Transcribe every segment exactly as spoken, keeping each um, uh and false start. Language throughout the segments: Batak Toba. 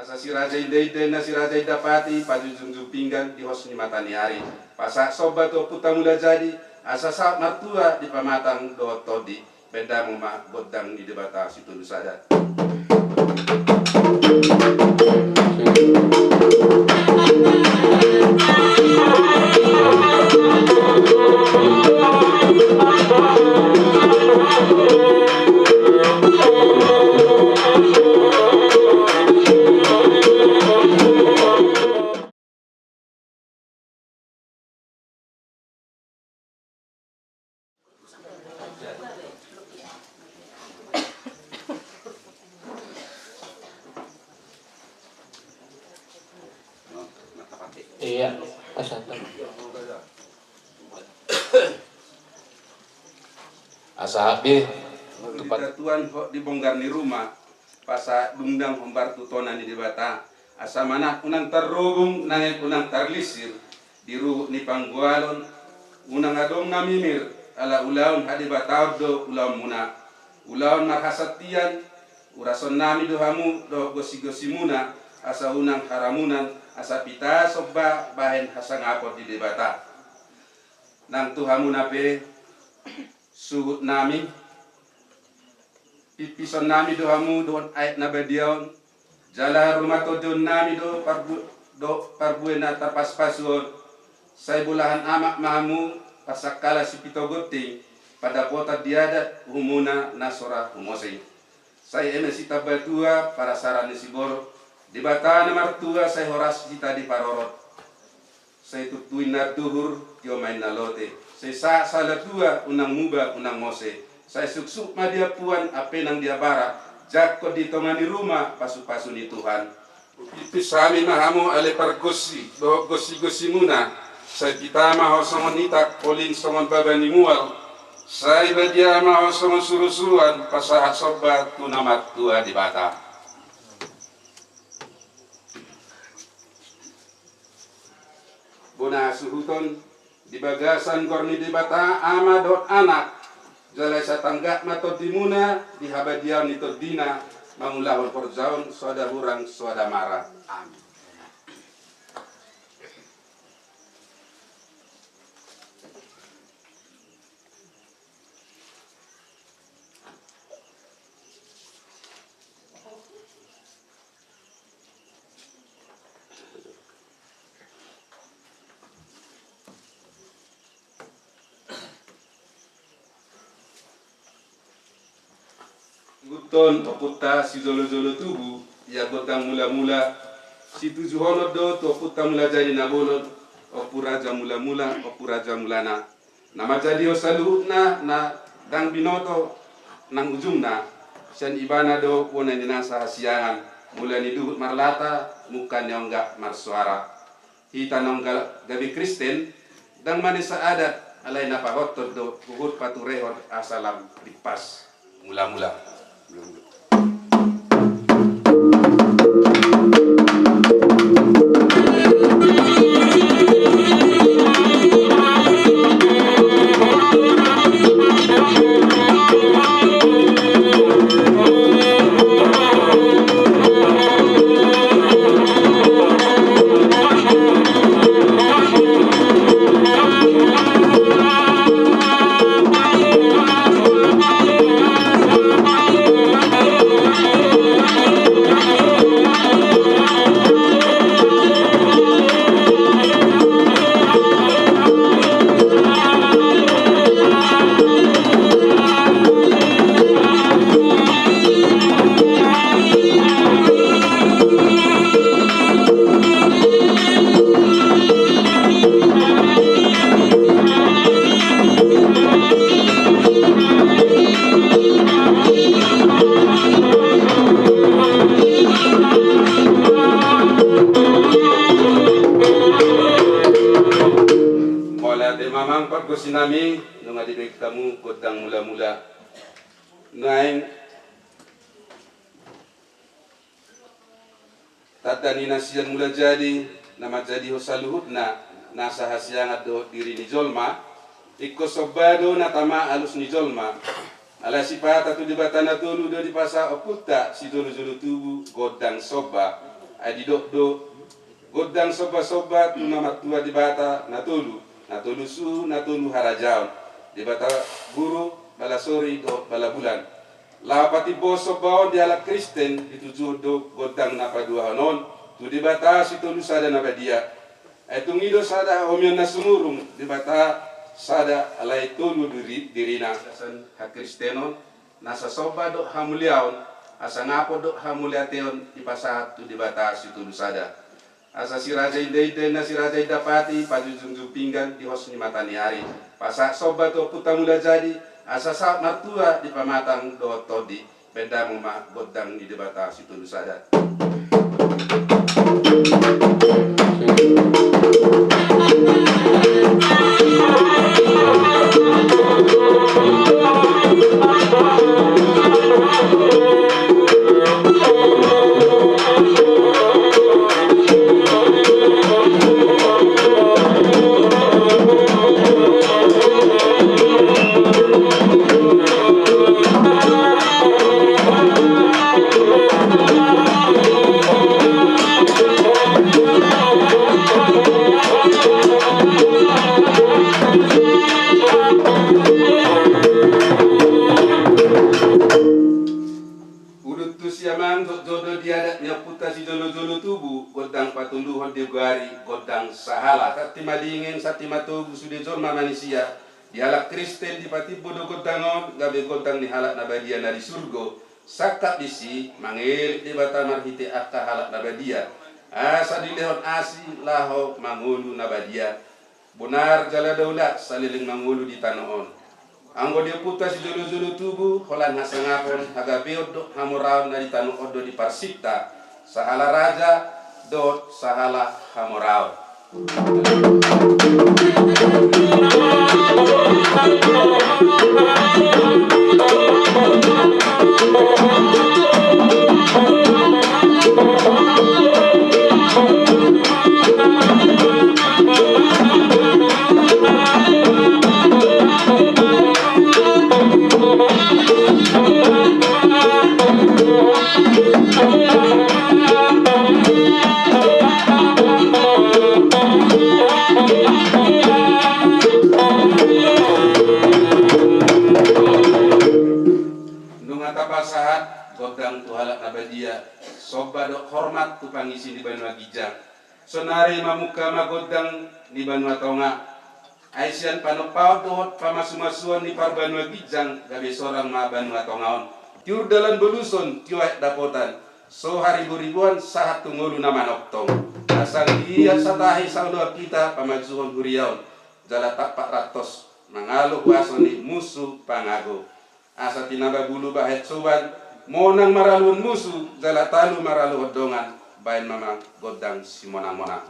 Asa si Raja Indainda na si Raja Indapati pajujungjung pinggan di hos ni mata ni ari. Pasahat somba tu Ompunta Mulajadi, asa saut martua di pamatang dohot tondi. Bahen damang ma gondang ni Debata Sitolu Sada. Iya, asa. Asa habis. Tuan, hot di bonggar ni ruma, pasahat dungdang hombar tu tona ni Debata, asa manat unang tarrobung, nangkin unang tarlisir di ruhut ni panggualon, unang adong na mimir, ala ulaon hadebataon do ulaonmuna. Ulaon marhasantian, urasonnami do hamu dohot gosigosimuna, asa unang haramunan, asa pita somba bahen hasangapon di Debata. Nang tu hamuna pe, suhutnami, pippisonnami do hamu dohot aek na badia on, jala rumatondionnami do parbu-, do parbue na tarpasupasu on. Sai bolahan amak ma hamu, parsangkala sipito gonting, pandapotan di adat uhumuna na so ra humosing. Sai eme sitambatua parasaran ni siborok, Debata na martua sai horas hita diparorot. Sai tutu inna duhur, tio ma inna lote. Sai sahat sahala tua, unang muba, unang mose. Sai suksuk ma di ampuan, ampe nang di abara. Jangkon di tonga ni ruma, pasupasu ni Tuhan. Pipis hami ma hamu ale pargonsi, dohot gonsigonsimuna. Sai pita ma ho songon itak, poling songon baba ni mual. Sai badia ma ho songon surusuruan, pasahat somba tu na martua Debata. Bona hasuhuton, di bagasan goar ni Debata Ama dohot Anak, jala i satanggap ma tondimuna di habadiaon ni tondina, mangulahon horjaon so ada hurang so ada mara. Amin. Ihuthon ompunta sijolojolo tubu, ia gondang mulamula, situjuhonon do tu Ompunta Mulajadi Na Bolon, Ompu Raja Mulamula, Ompu Raja Mulana. Na manjadihon saluhutna na ndang binoto nang ujungna, sian ibana do bona ni nasa hasiangan, mula ni duhut marlata, mungka ni ongga marsoara. Hita na ongga gabe Kristen, ndang manesa adat, alai na pahothon do huhut paturehon asa lam rimpas. Mulamula. Mauliate ma amang pargonsinami, nunga dibahen hamu gondang mulamula. Naeng tanda ni na sian Mulajadi, na manjadihon saluhutna nasa hasiangan dohot diri ni jolma, ingkon somba do na tama alus ni jolma. Alai sipata tu Debata na tolu do dipasahat ompunta sijolojolo tubu gondang somba. Ai didok do gondang somba-somba tu na martua Debata na tolu, na tolu suhu, na tolu harajaon, Debata Guru, Balasori dohot Balabulan. Laho patimbo somba on di halak Kristen, ditujuhon do gondang na paduahon on tu Debata Sitolusada na badia. Ai tung i do sada hahomion na sumurung, Debata sada alai tolu diri, dirina. Bagasan hakristenon, nasa somba dohot hamuliaon, hasangapon dohot hamauliateon dipasahat tu Debata Sitolusada. Asa si Raja Indainda, na si Raja Indapati, pajujungjung pinggan di hos ni mataniari. Pasahat somba tu Ompunta Mulajadi, asa saut martua di pamatang dohot tondi. Baen damang ma gondang ni Debata Sitolusada. Udut tu siamang, jotjot do di adat ni ompunta sijolojolo tubu, gondang patoluhon di gari, gondang sahala. Santi madingin, santi matogu sude jolma manisia. Di halak Kristen dipatimbo do gondang on, gabe gondang ni halak na badia na di surgo. Sangkap disi, mangelek Debata marhite angka halak na badia. Asa dilehon asi laho mangolu na badia. Bonar jala daulat saleleng mangolu di tano on. Anggo di ompunta sijolojolo tubu, holan hasangapon, hagabeon dohot hamoraon na di tano on do diparsinta. Sahala raja dohot sahala hamoraon. Nunga tapasahat gondang tu halak na badia, somba dohot hormat tu pangisi ni banua ginjang. Sonari mamungka ma gondang ni banua tonga. Ai sian panompaon dohot pamasumasuon ni parbanua ginjang gabe sorang ma banua tonga on. Tiur dalan boluson, tio aek dapotan, so hariboriboan sahat tu ngolu na manongtong. Asa liat satahi saoloan hita pamajuhon huria on, jala tampak rantos mangalo huaso ni musu pangago. Asa tinaba bulu bahen soban, monang maraluhon musu, jala talu maraluhon dongan, baen ma gondang simonangmonang.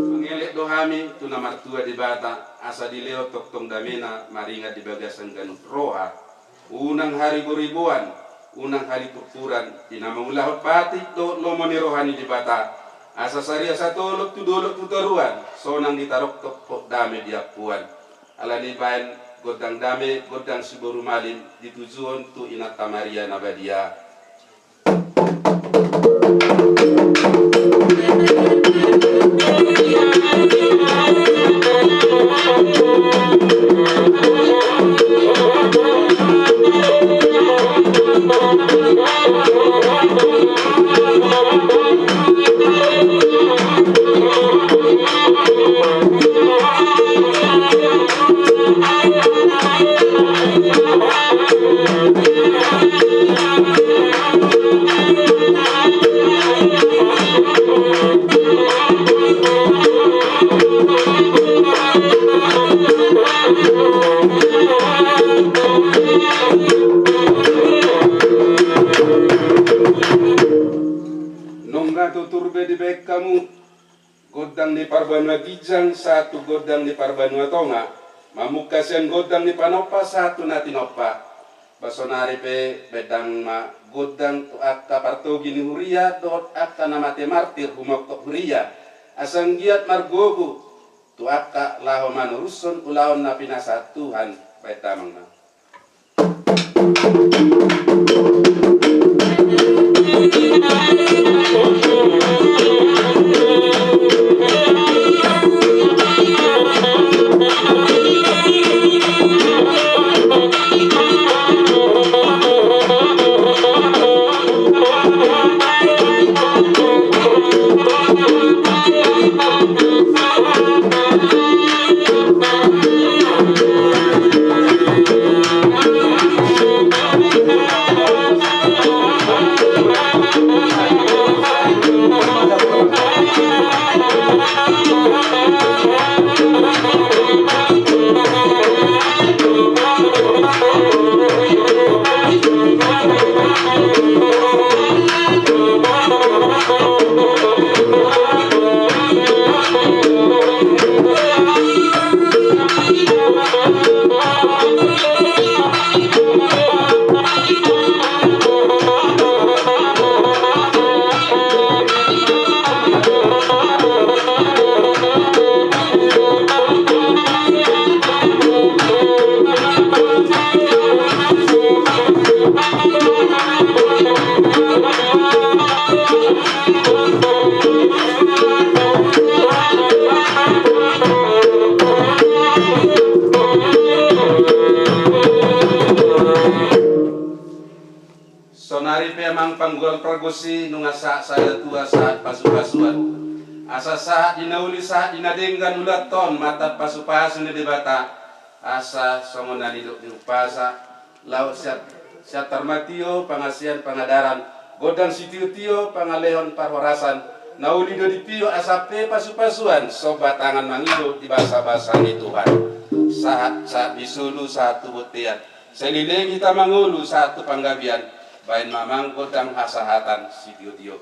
Mangelek do hami tu na martua Debata, asa dilehon tongtong damena maringan di bagasan ganup roha. Unang hariboriboan, unang halipurpuran, di na mangulahon patik dohot lomo ni roha ni Debata. Asa saria satolop tu dolok tu toruan, sonang ditarongtong hot dame di ampuan. Alani i baen gondang dame, gondang siboru malim, ditujuhon tu Inanta Maria na badia. ginjang sahat tu gondang ni parbanua tonga, mamungka sian gondang ni panompa sahat tu na tinompa. Ba sonari pe baen damang ma gondang tu angka partogi ni huria dohot angka na mate martir humongkop huria, asa anggiat margogo tu angka laho manorushon ulaon na pinasahat Tuhan. Baen damang ma. Sonari pe amang panggual pargonsi, nunga sahat sada tua sahat pasupasuan. Asa sahat di na uli sahat di na denggan ulaonta on ma tarpasupasu ni Debata. Asa songon na nidok ni umpasa, laho sian, sian Tarmatio, Pangasian, Pangadaran, gondang sitiotio, pangalehon parhorasan, na uli do dipio asa pe pasupasuan, somba tangan mangido di basabasa ni Tuhan. Sahat, sahat di solu, sahat tu bontean. Saleleng hita mangolu sahat tu panggabean, baen ma amang gondang hasahatan sitiotio.